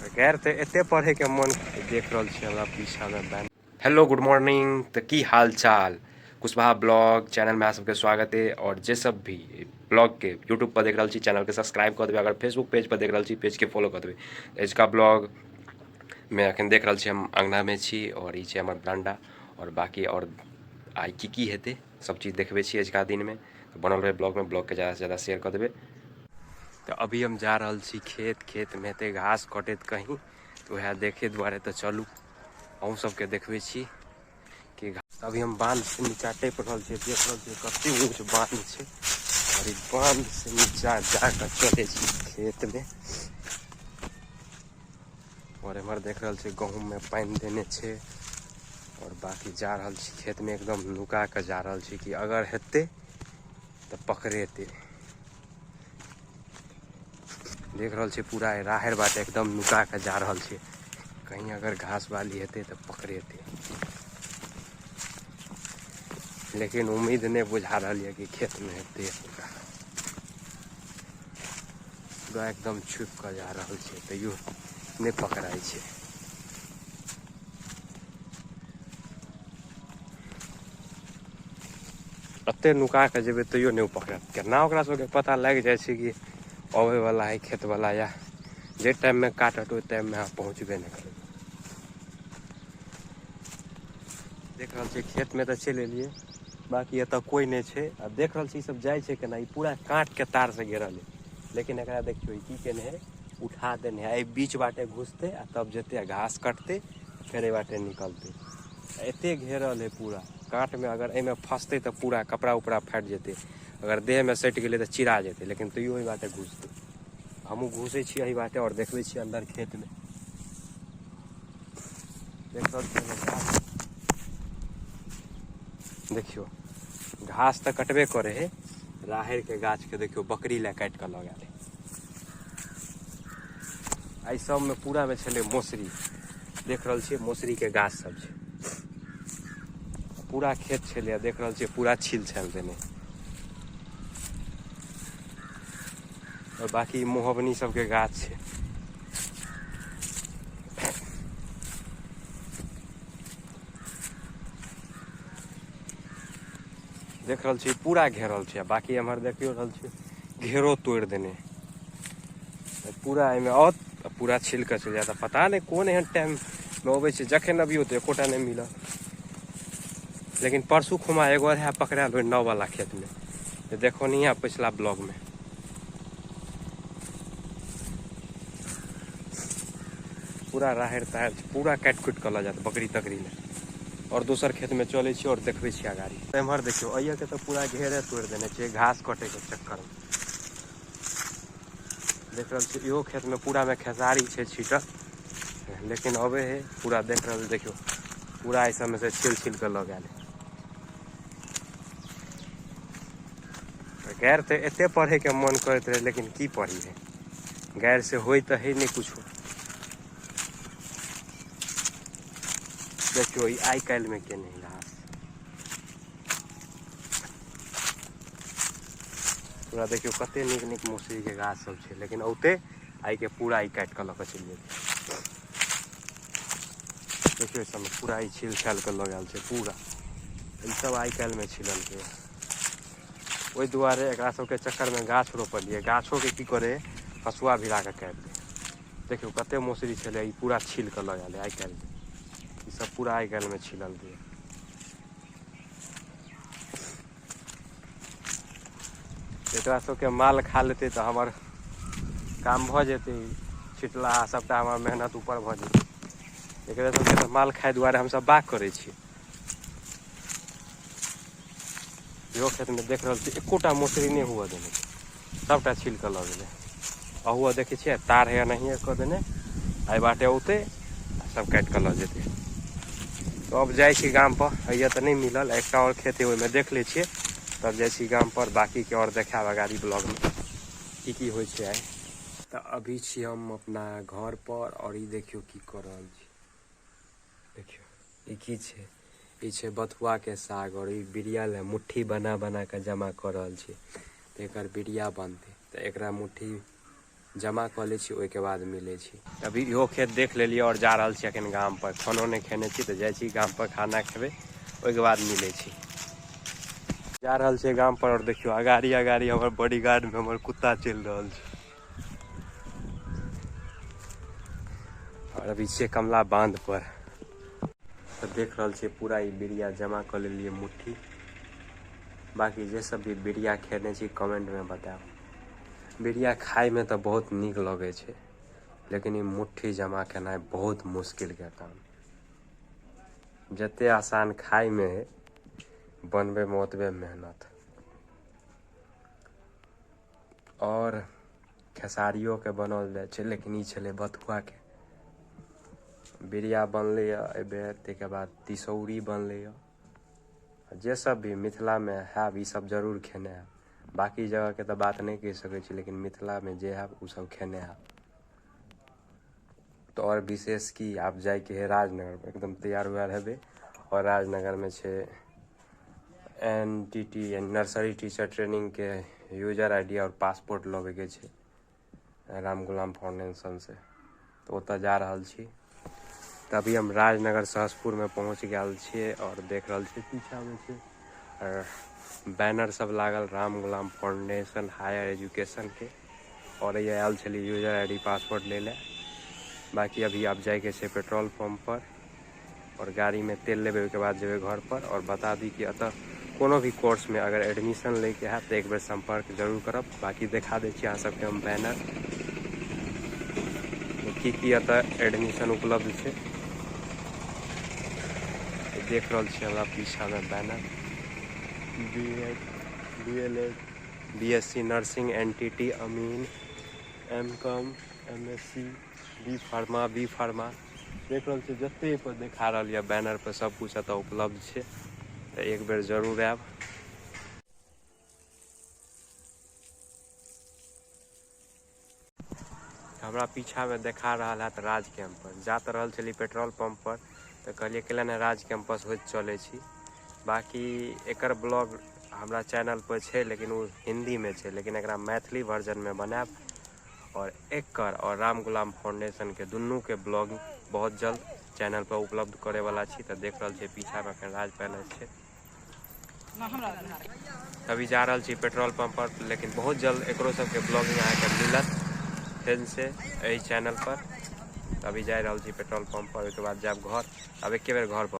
गैर तऽ एते पढ़े के मन देख रहल छी हमरा पीछा में बैन। हेलो गुड मॉर्निंग, तऽ की हाल चाल। कुशवाहा ब्लॉग चैनल में अहाँ सबके स्वागत है। और जे सब भी ब्लॉग के यूट्यूब पर देख रहल छी चैनल के सब्सक्राइब कऽ देबै, अगर फेसबुक पेज पर देख रहल छी पेज के फॉलो कऽ देबै। अजुका ब्लॉग में अखन देख रहल छी हम अंगना में छी और ई छै हमर बरामदा और बाकी और आइ की की हेतै सब चीज देखबै छी अजुका दिन में। तऽ बनल रहै ब्लॉग में, ब्लॉग के ज़्यादा से ज़्यादा शेयर कऽ देबै। तऽ अभी हम जा रहल छी खेत, खेत में हेतै घास कटैत कहीं, तऽ वएह देखे दुआरे तऽ चलू अहूँ सबके देखबै छी कि घास। अभी हम बांध से नीचा टपि रहल छी, देख रहल छी कते ऊँच बांध छै और ई बांध से नीचा जाकऽ चलै छी खेत में। और एम्हर देख रहल छी गहूँम में पानि देने छै और बाकी जा रहल छी खेत में, एकदम नुका कऽ जा रहल छी कि अगर हेतै तऽ पकड़ेतै। देख रहल छी पूरा राहरि बाटे एकदम नुका कऽ जा रहल छी, कहीं अगर घास बाली हेतै तऽ पकड़ेतै, लेकिन उम्मीद नहि बुझा रहल यऽ कि खेत में हेतै। पूरा एकदम छुपि कऽ जा रहल छै तैयो नहि पकड़ाइ छै। एते नुका कऽ जेबै तैयो नहि ओ पकड़त। केना ओकरा सबके पता लागि जाइ छै कि अबै वला है खेत वला, या जे टाइममे काटत ओहि टाइममे अहाँ पहुँचबे नहि करबै। देख रहल छियै खेतमे तऽ चलि एलियै, बाकी एतऽ कोइ नहि छै। आ देख रहल छी ई सब जाइ छै केना, ई पूरा काँटके तारसँ घेरल है, लेकिन एकरा देखियौ ई की केने है, उठा देने है। एहि बीच बाटे घुसतै आ तब जेतै आ घास कटतै, फेर एहि बाटे निकलतै। एते घेरल है पूरा काँटमे, अगर एहिमे फँसतै तऽ पूरा कपड़ा उपड़ा फाटि जेतै, अगर देहमे सटि गेलै तऽ चिरा जेतै, लेकिन तैयो एहि बाटे घुसतै। हमहूँ घुसै छी एहि बाटे और देखबै छी अन्दर खेतमे। देख रहल छी घास, देखियौ घास तऽ कटबे करै है, राहरिके गाछके देखियौ बकरी लए काटि कऽ लऽ गेल है। एहि सबमे पूरामे छलै मौसरी, देख रहल छियै मौसरीके गाछ सब छै, पूरा खेत छलै। देख रहल छियै पूरा छील छालि देने। और बाकी मोहबनी सबके गाछ छै। देख रहल छी पूरा घेरल छै। बाकी एम्हर देखियो रहल छी घेरो तोड़ि देने, पूरा एहिमे आओत आ पूरा छील कऽ चलि जायत। पता नहि कोन एहन टाइममे अबै छै, जखन अबियौ तऽ एकोटा नहि मिलत। लेकिन परसू खुमा एगो रहए पकड़ायल ओहि नाव वाला खेतमे, देखो नहीं है पिछला ब्लॉग में। पूरा राहरि ताहरि पूरा काटि कुटि कऽ लऽ जायत बकरी तकरी लए। और दोसर खेत में चलै छी और देखबै छी अगाड़ी। एम्हर देखियौ अइके तऽ पूरा घेरे तोड़ि देने छै घास कटैके चक्करमे। देख रहल छी इहो खेत में पूरा में खेसारी छै छीटल, लेकिन अबै है पूरा। देख रहल देखियौ पूरा एहि सबमे से छील छील कऽ लऽ गेल। गैर तऽ एते पढ़ैके मन करैत रहै, लेकिन की पढ़ियै, गैर से होइ तऽ है नहि कुछो। देखियौ ई आइ काल्हिमे केने है घास पूरा। देखियौ कते नीक नीक मौसरीके गाछ सब छै, लेकिन औते आइके पूरा ई काटि कऽ लऽ कऽ चलि जेतै। देखियौ सबमे पूरा ई छील छालि कऽ लऽ गेल छै पूरा। ई सब आइ काल्हिमे छिललकै। ओहि दुआरे एकरा सबके चक्करमे गाछ रोपलियै, गाछोके की करै हँसुआ भिड़ा कऽ काटि दै। देखियौ कते मौसरी छलै, ई पूरा छील कऽ लऽ गेलै आइ काल्हिमे। ई सब पूरा आइ काल्हिमे छिललकै। एकरा सबके माल खा लेतै तऽ हमर काम भऽ जेतै, छिटलाहा सबटा हमर मेहनत ऊपर भऽ जेतै। एकरा सबके तऽ माल खाइ दुआरे हमसब बाग करै छी। इहो खेतमे देख रहल छी एकोटा मौसरी नहि हुअ देने, सबटा छील कऽ लऽ गेलै। अहुओ देखै छियै तार है एनाहिए कऽ देने, एहि बाटे औतै सब काटि कऽ लऽ जेतै। तो अब जाइ छी गाम पर, अइया तऽ नहि मिलल, एकटा और खेत है ओहिमे देख लै छियै, तब जाइ छी गाम पर। बाकीके और देखायब अगाड़ी ब्लॉगमे की की होइ छै आइ। तऽ अभी छी हम अपना घर पर और ई देखियौ की कऽ रहल छी। देखियौ ई की छै, ई छै बथुआ के साग और ई बिरिया लए मुट्ठी बना बना कऽ जमा कऽ रहल छी। तऽ एकर बिरिया बनतै, तऽ एकरा मुट्ठी जमा कऽ लै छी, ओहिके बाद मिलै छी। अभी इहो खेत देख लेलियै आओर जा रहल छी अखन गाम पर। खानो नहि खेने छी तऽ जाइ छी गाम पर, खाना खेबै, ओहिके बाद मिलै छी। जा रहल छियै गाम पर आओर देखियौ अगाड़ी अगाड़ी हमर बॉडीगार्ड मे हमर कुत्ता चलि रहल छै। आओर अभी छियै कमला बांध पर। तऽ देख रहल छियै पूरा ई बिरिया जमा कऽ लेलियै मुट्ठी। बाकी जे सब भी बिरिया खेने छी कमेंटमे बतायब। बिरिया खायमे तऽ बहुत नीक लगै छै, लेकिन ई मुट्ठी जमा केनाइ बहुत मुश्किलके काम। जते आसान खायमे है, बनबैमे ओतबे मेहनत। आओर खेसारियोके बनाओल जाइ छै, लेकिन ई छलै बथुआके बिरिया बनलैए एहिबेर। ताहिके बाद तिसौरी बनलैए। जे सब भी मिथिलामे हैब ई सब जरूर खेने हैब। बाकी जगहके तऽ बात नहि कहि सकै छी, लेकिन मिथिलामे जे हैब ओ सब खेने हैब। तऽ आओर विशेष की, आब जाइके है राजनगर, एकदम तैयार उयार हेबै। आओर राजनगरमे छै NTT nursery teacher ट्रेनिंगके यूजर ID आओर पासपोर्ट लबैके छै राम गुलाम फाउंडेशनसँ, तऽ ओतऽ जा रहल छी। तऽ अभी हम राजनगर सहसपुरमे पहुँच गेल छियै आओर देख रहल छियै पीछामे छै आओर बैनर सब लागल राम गुलाम फाउंडेशन हायर एजुकेशनके। आओर एहिया आयल छलियै यूजर ID passport लै लए। बाकी अभी आब जाइके छै पेट्रोल पंप पर और गाड़ीमे तेल लेबै, ओहिके बाद जेबै घर पर। और बता दी कि एतऽ कोनो भी कोर्समे अगर एडमिशन लैके हैत तऽ एक बेर सम्पर्क जरूर करब। बाकी देखा दै छी अहाँ सबके हम बैनर की की एतऽ एडमिशन उपलब्ध छै। देख रहल छी हमरा पीछामे banner B Ed, D El Ed, B S C nursing, N T T, अमीन, M com, M S C, B pharma, B pharma. देख रहल छी जते पर देखा रहल यऽ बैनर पर सब कुछ एतऽ उपलब्ध छै, तऽ एक बेर जरूर आयब। हमरा पीछामे देखा रहल हैत राज कैंपस। जा तऽ रहल छली पेट्रोल पंप पर, तऽ कहलियै कैला नहि राज कैंपस होइत चलै छी। बाकी एकर ब्लॉग हमरा चैनल पर छै, लेकिन ओ हिन्दीमे छै, लेकिन एकरा मैथिली वर्जनमे बनायब। और एकर और राम गुलाम फाउंडेशन के दुनू के ब्लॉग बहुत जल्द चैनल पर उपलब्ध करे वाला छी। तऽ देख रहल छियै पीछामे अखन राज पैलेस छै। अभी जा रहल छी पेट्रोल पंप पर, लेकिन बहुत जल्द एकरो सबके ब्लॉगिंग अहाँके मिलत फेर से एहि चैनल पर। अभी जा रहल छी पेट्रोल पंप पर, ओहिके बाद जायब घर। आब एके बेर घर पर।